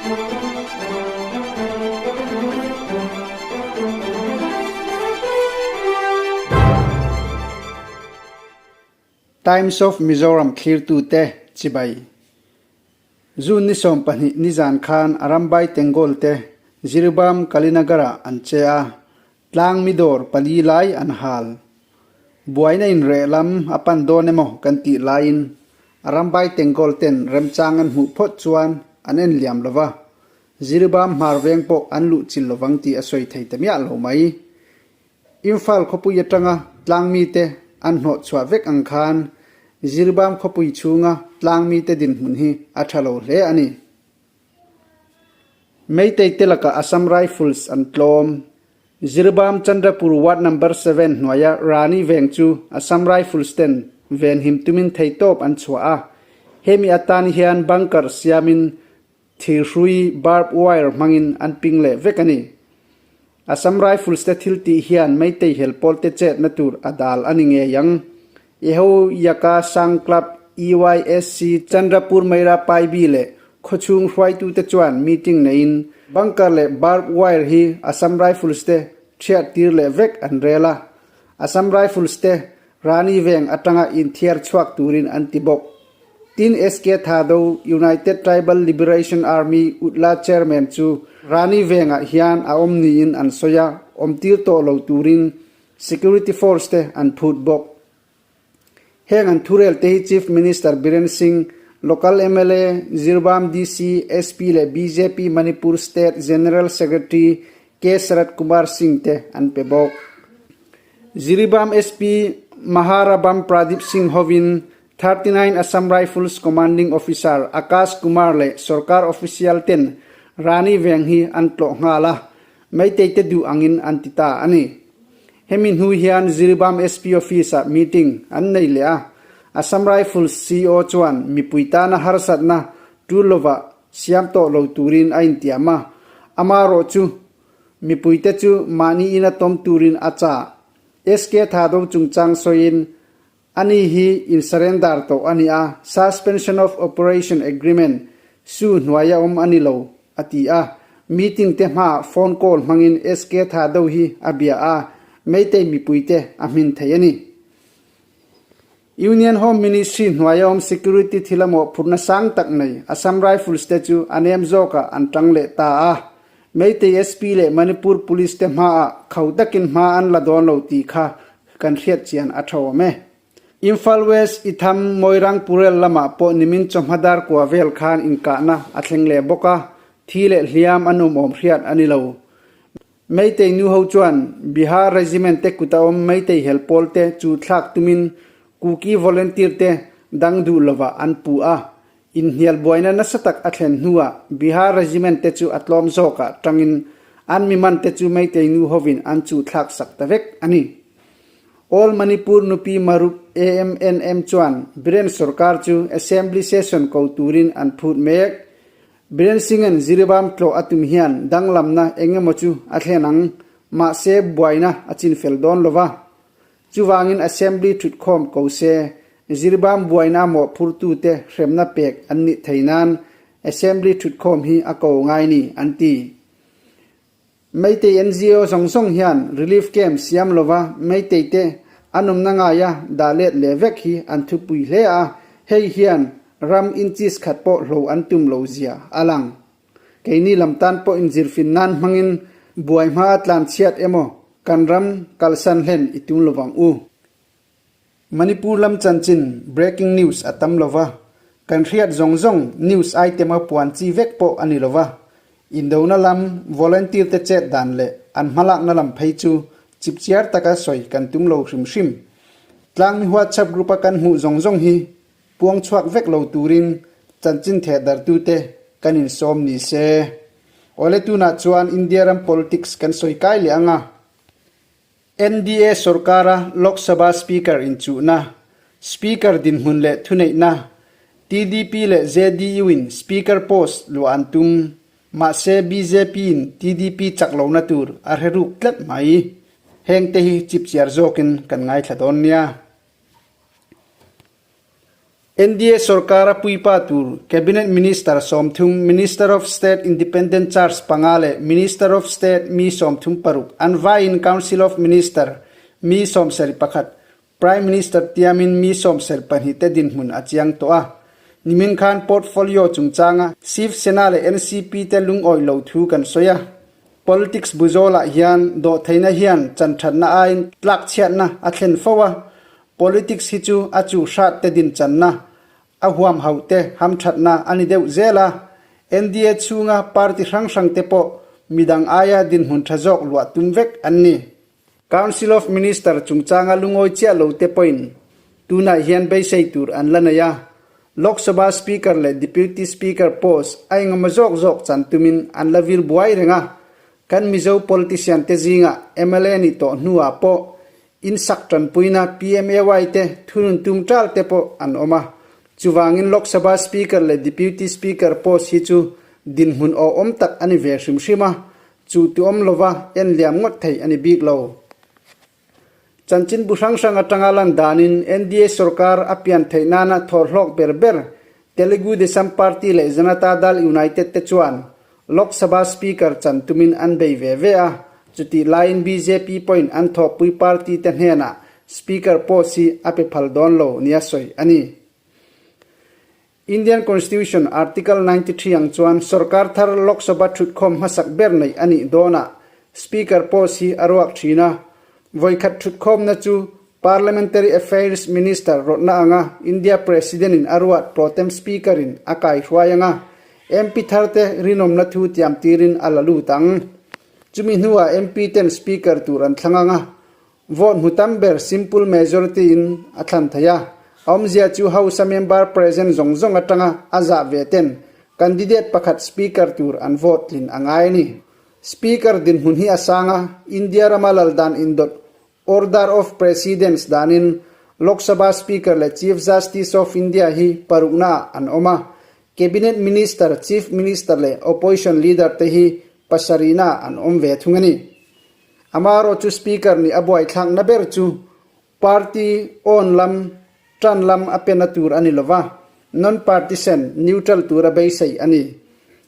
Times of Mizoram thlirtute chibai. June ni 12 nizan khan Arambai Tengol te Jiribam Kalinagar-ah an che a, tlang mi dawr pali lai an hal. Buaina inreh lam a pan dawn emaw kan tih laiin Arambai Tengol ten remchang an hmuh phawt chuan an en liam lova, Jiribam hmar veng pawh an luh chil lovang tih a sawi thei ta miah lo mai. Imphal khawpui atanga tlangmite an hnawh chhuah vek ang khan Jiribam khawpui chhunga tlangmite dinhmun hi a tha lo hle a ni. Meitei te lakah Assam Rifles an tlawm. Jiribam Chandrapur Ward Number Seven hnuaia Rani veng chu Assam Rifles ten venhim tumin theitawp an chhuah a. Hemi atan hian bunker siamin Thirhrui, barb wire, hmangin an ping leh vek a ni. Assam Rifles te thil tih hian Meitei hel pawl te chetna tur a dal a ni ngei ang. Eho Yaka Sang Club, EYSC, Chandrapur Meira Paibi leh khawchhung hruaitute chuan meeting neiin bunker leh barb wire hi Assam Rifles te thiah tir leh vek an rel a. Assam Rifles te Rani veng atanga inthiar chhuak turin an ti bawk. Tin SK Thado, United Tribal Liberation Army Utla Chairman chu Rani vengah hian a awm niin an sawi a, awmtir tawh lo turin Security Force te an phut bawk. Heng an thurel te hi Chief Minister Biren Singh, Local mla, Jiribam DC, SP leh bjp Manipur State General Secretary K Sharat Kumar Singh te an pe bawk. Jiribam SP Maharabam Pradip Singh hovin 39 Assam Rifles Commanding Officer Akash Kumar leh sorkar official ten Rani veng hi an tlawh nghal a, Meitei te duh angin an ti ta a ni. Hemi hnu hian Jiribam SP Office-ah meeting an nei leh a, Assam Rifles CO chuan mipui tana harsatna tul lovah siam tawh lo turin a intiam a, amarawh chu Mipuite chu mahni ina tawm turin a chah. SK Thado chungchang sawiin, Ani hi in surrender tawh a ni a, Suspension of Operation Agreement, su, hnuaia awm a ni lo, a ti a. Meeting te hmaah phone call hmangin SK Thado hi a bia a, Meitei mipuite a hmin thei a ni. Union Home Ministry hnuaia awm security thil a mawhphurhna sang tak nei Assam Rifles te chu a nem zawkah an tang leh ta a. Meitei SP leh Manipur Police te hmaah kho takin hma an la dawn lo tih kha kan hriat chian a tha awm e. Imphal West, Itham, Moirang Purel lamah pawh nimin chawhma dar kua vel khan inkahna a thleng leh bawk a, thi leh hliam an awm awm hriat a ni lo. Meitei nu ho chuan Bihar Regiment te kuta awm Meitei hel pawl te chu thlak tumin Kuki volunteer te dang duh lovah an puh a. Inhnial buaina nasa tak a thlen hnuah Bihar Regiment te chu a tlawm zawkah tangin an miman te chu Meitei nu hovin an chu thlak sak ta vek a ni. All Manipur Nupi Marup, AMNM, chuan Biren sorkar chu Assembly Session ko turin an phut mek. Biren Singh-a'n Jiribam tlawh a tum hian danglamna eng emaw chu a thlen ang, mahse buaina a chin fel dawn lo va. Chuvangin Assembly thutkhawm ko se, Jiribam buaina mawhphurtute hremna pek an nih thei nan Assembly thutkhawm hi a ko ngai ni, an ti. Meitei NGO zawng zawng hian relief camp siam lova Meitei te an awmna ngaia dah let leh vek hi an thupui hle a, hei hian ram inches khat pawh hlo an tum lo zia a lang. Keini lam tan pawh inzirfin nan hmangin buai hma a tlan chhiat emaw kan ram kalsan hlen i tum lovang u. Manipur lam chanchin breaking news a tam lova, kan hriat zawng zawng news item a puan chi vek pawh a ni lova. Indona lam volunteer te chet dan leh an hmalakna lam phei chu chipchiar taka sawi kan tum lo hrim hrim. Tlangmi WhatsApp group a kan hmuh zawng zawng hi puang chhuak vek lo turin chanchin thehdartute kan insawm ni se. Awle tunah chuan India ram politics kan sawi kai leh ang a. NDA sorkara Lok Sabha Speaker inchuhna, Speaker dinhmun leh thuneihna, TDP leh JDU in Speaker post luah an tum, mahse bjp in TDP chak lohna tur a hre ruk tlat mai. Heng te hi chipchiar zawkin kan ngaithla dawn nia. NDA sorkara puipa tur Cabinet Minister 30, Minister of State Independent Charge panga leh Minister of State mi 36 an vaiin Council of Minister mi 71, Prime Minister tiamin mi 72 te dinhmun a chiang tawh a. Nimin khan portfolio chungchanga Shiv Sena leh NCP te lungawi lo thu kan sawi a. Politics buzawlah hian dawhtheihna hian chanthatna aiin tlakchhiatna a thlen fo a. Politics hi chu a chu hrat te dinchanna, a huam hauh te hamthatna a ni deuh zel a. NDA chhunga party hrang hrang te pawh midang aia dinhmun tha zawk luah tum vek an ni. Council of Minister chungchanga lungawi chiah lo te pawhin tunah hian beisei tur an la nei a. Lok Sabha Speaker leh Deputy Speaker post a engemaw zawk zawk chan tumin an la vir buai reng a. Kan Mizo politician te zingah mla nih tawh hnuah pawh Insak tanpuina PMAY te thunun tum tal te pawh an awm a. Chuvangin Lok Sabha Speaker leh Deputy Speaker post hi chu dinhmun awhawm tak a ni ve hrim hrim a, chu tuawm lova en liam ngawt thei a ni bik lo. Chanchinbu hrang hrang atanga lan danin NDA sorkar a pian theih nana thawrhlawk ber ber Telugu Desam Party leh Janata Dal United te chuan Lok Sabha Speaker chan tumin an bei ve ve a, chutih laiin bjp pawhin an thawhpui party te hnenah Speaker post hi a pe phal dawn lo nia sawi a ni. Indian Constitution Article 93 ang chuan sorkar thar Lok Sabha thutkhawm hmasak ber neih a nih dawnah Speaker post hi a ruak thin a, vawikhat thutkhawmna chu Parliamentary Affairs Minister rawtna anga India President in a ruat Pro Tem Speaker in a kaihruai anga MP thar te rinawmna thu tiam tirin a la lut ang. Chumi hnuah MP ten Speaker tur an thlang anga vote hmu tam ber simple majority in a thlan thei a. A awmzia chu House a member present zawng zawng atanga a zah ve ten candidate pakhat Speaker tur an vote tlin a ngai a ni. Speaker dinhmun hi a sang a, India rama lal dan indawt Order of Precedence danin Lok Sabha Speaker leh Chief Justice of India hi paruknaah an awm a, Cabinet Minister, Chief Minister leh Opposition Leader te hi pasarihnaah an awm ve thung a ni. Amaherawh chu Speaker nih a buaithlakna ber chu party awn lam, tan lam a pena tur a ni lova, non-partisan, neutral tura beisei a ni.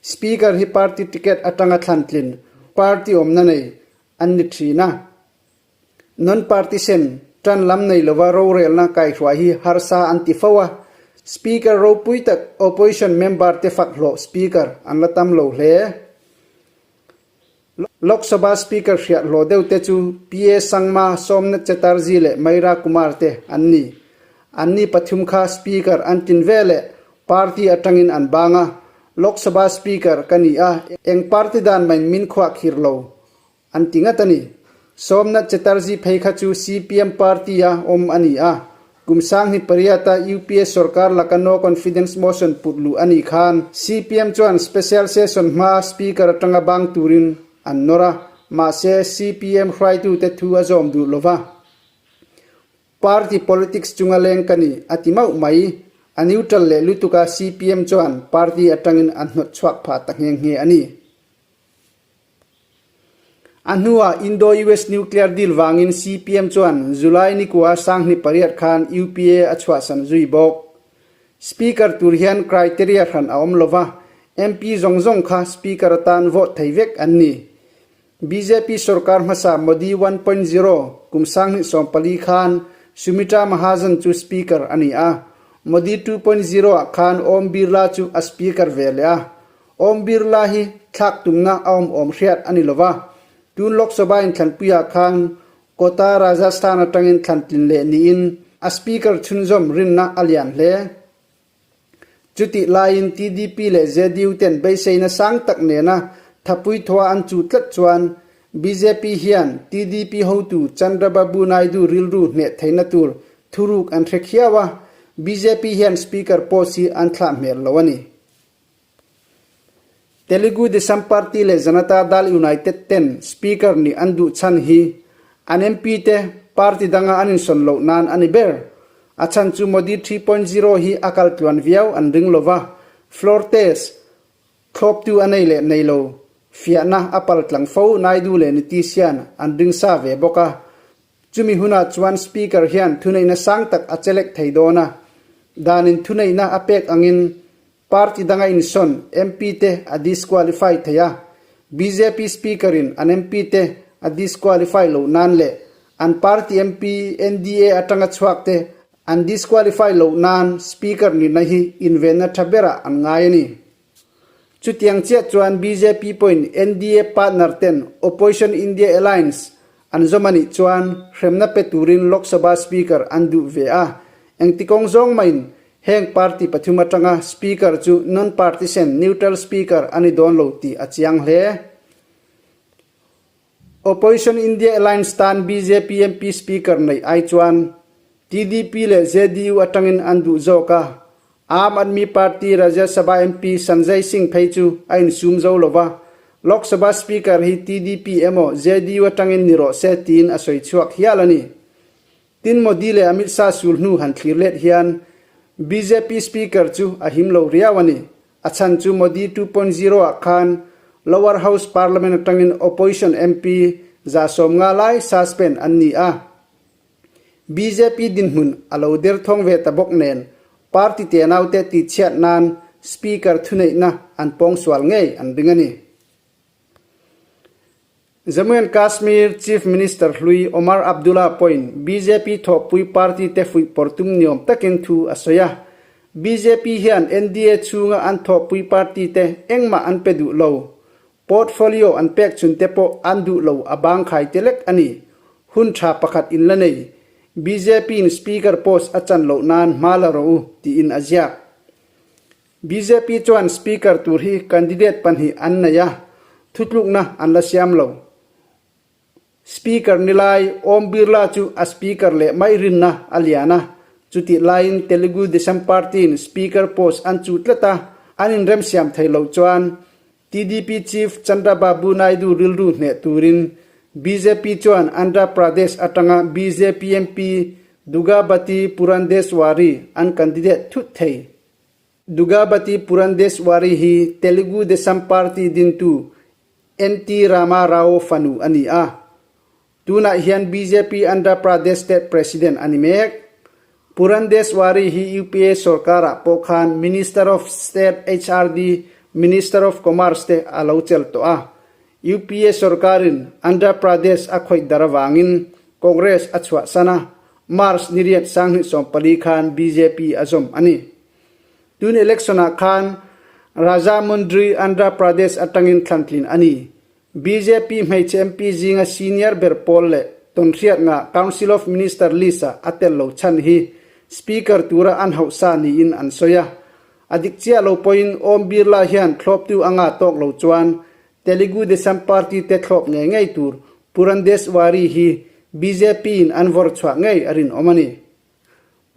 Speaker hi party ticket atanga thlantlin, party awmna nei an ni thin a. Non-partisan, tan lam nei lova rorelna kaihruai hi harsa an ti fo a, Speaker ropui tak Opposition member te fak hlawh Speaker an la tam lo hle. Lok Sabha Speaker hriat hlawh deuh te chu PA Sangma, Somnath Chatterjee leh Mayra Kumar te an ni. Anni pathum kha Speaker an tlin veleh party atangin an bang a, Lok Sabha Speaker ka ni a, eng party dan main min khuah khir lo An ti ngat a ni. Somnath Chatterjee phei kha chu CPM party-a awm a ni a. Kum sang hi pariata UPA sorkar laka no confidence motion put luh a nih khan CPM chuan special session hmaa speaker atanga bang turin an nawr a, mahse CPM hruaitute thu a zawm duh lova. Party politics chunga leng ka ni a ti mauh mai. A neutral leh lutuka CPM chuan party atangin a hnawt chhuak phah ta nghe nghe a ni. A hnuah Indo-US nuclear deal vangin CPM chuan July nikua 18 khan UPA a chhuahsan zui bawk. Speaker tur hian criteria hran a awm lova, MP zawng zawng kha Speaker atan vote thei vek an ni. Bjp sorkar hmasa Modi 1.0 kum 2014 khan Sumitra Mahajan chu Speaker a ni a, Modi 2.0 ah khan Om Birla chu a Speaker ve leh a. Om Birla hi thlak tumna a awm awm hriat a ni lova, tun Lok Sabha inthlanpuiah khan Kota Rajasthan atangin thlan tlin leh niin a Speaker chhunzawm rinna a lian hle. Chutih laiin TDP leh JDU ten beiseina sang tak nena thapui thua an chuh tlat chuan bjp hian TDP hotu Chandrababu Naidu rilru hneh theihna tur thuruk an hre khiau a, bjp hian Speaker post hi an thlah hmel lo a ni. Telugu Desam Party leh Janata Dal United ten Speaker nih an duh chhan hi an MP te party danga an insawn loh nan a ni ber. A chhan chu Modi 3.0 hi a kal tluan viau an ring lova, floor test thlawptu a nei leh nei lo fiahna a pal tlang fo Naidu leh Nitish hian an ring sa ve bawk a. Chumi hunah chuan Speaker hian thuneihna sang tak a chelek thei dawn a. Danin thuneihna a pek angin party danga insawn MP te a disqualify thei a, bjp Speaker in an MP te a disqualify loh nan leh an party MP NDA atanga chhuak te an disqualify loh nan Speaker nihna hi invenna tha berah an ngai a ni. Chutiang chiah chuan bjp pawhin NDA partner ten Opposition India Alliance an zawm a nih chuan hremna pe turin Lok Sabha Speaker an duh ve a. Engti kawng zawng maiin heng party pathum atanga Speaker chu non-partisan neutral Speaker a ni dawn lo tih a chiang hle. Opposition India Alliance tan bjp MP Speaker neih ai chuan TDP leh JDU atangin an duh zawk a, Aam Aadmi Party Rajya Sabha MP Sanjay Singh phei chu a insum zo lo va, Lok Sabha Speaker hi TDP emaw JDU atangin ni rawh se tiin a sawi chhuak hial a ni. Tin Modi leh Amit Shah sul hnu han thlir let hian bjp Speaker chu a him lo riau a ni. A chhan chu Modi 2.0 ah khan Lower House Parliament atangin Opposition MP 150 lai suspend an ni a. Bjp dinhmun a lo derthawng ve ta bawk nen party tenaute tihchhiat nan Speaker thuneihna an pawngsual ngei an ring a ni. Jammu and Kashmir Chief Minister hlui Omar Abdullah pawhin bjp thawhpui party te fuih pawr tum niawm takin thu a sawi a. Bjp hian NDA chhunga an thawhpui party te engmah an pe duh lo. Portfolio an pek chhun te pawh an duh lo a bang khai te lek a ni. Hun tha pakhat in la nei. Bjp in Speaker post a chan loh nan hma la rawh u, tiin a ziak. Bjp chuan Speaker tur hi candidate pahnih an nei a, thutlukna an la siam lo. Speaker ni lai Om Birla chu a Speaker leh mai rinna a lian a, chutih laiin Telugu Desam Party-in Speaker post an chuh tlat a, an inremsiam thei loh chuan TDP Chief Chandrababu Naidu rilru hneh turin bjp chuan Andhra Pradesh atanga bjp MP Dugabati Purandeswari an candidate thut thei. Dugabati Purandeswari hi Telugu Desam Party dintu NT Rama Rao fanu a ni a. Tunah hian bjp Andhra Pradesh State President a ni mek. Purandeswari hi UPA sorkarah pawh khan Minister of State HRD, Minister of Commerce te a lo chelh tawh a. UPA sorkarin Andhra Pradesh a khawih dar avangin Congress a chhuahsan a, March ni riat 2014 khan bjp a zawm a ni. Tun election-ah khan Rajahmundry, Andhra Pradesh atangin thlantlin a ni. Bjp hmeichhe MP zinga senior ber pawl leh tawnhriat ngah Council of Minister list-ah a tel lo chhan hi Speaker tura an hauhsa niin an sawi a. A dik chiah lo pawhin Om Birla hian thlawptu a ngah tawk lo chuan Telugu Desam Party te thlawp ngei ngei tur Purandeswari hi bjp in an vawrh chhuah ngei a rinawm a ni.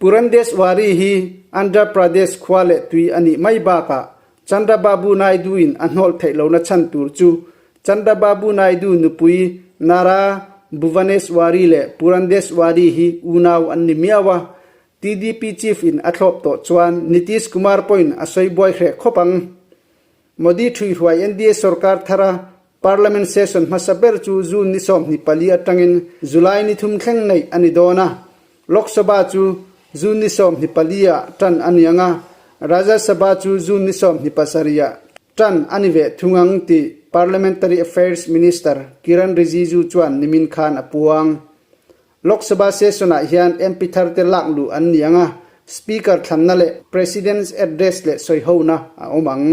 Purandeswari hi Andhra Pradesh khua leh tui a nih mai bakah Chandrababu Naidu in a hnawlh theih lohna chhan tur chu Chandrababu Naidu nupui Nara Bhuvaneswari leh Purandeswari hi unau an ni miau a, TDP chief in a thlawp tawh chuan Nitish Kumar pawhin a sawi buai hreh khawp ang. Modi thuihruai NDA sorkar thara Parliament session hmasa ber chu June ni 24 atangin July ni thum thleng neih a ni dawn a. Lok Sabha chu June ni 24 ah tan a ni ang a, Rajya Sabha chu June ni 27 ah tan a ni ve thung ang tih Parliamentary Affairs Minister Kiran Rijiju chuan nimin khan a puang. Lok Sabha session-ah hian MP tharte lak luh an ni ang a, Speaker thlanna leh President's Address leh sawihona a awm ang.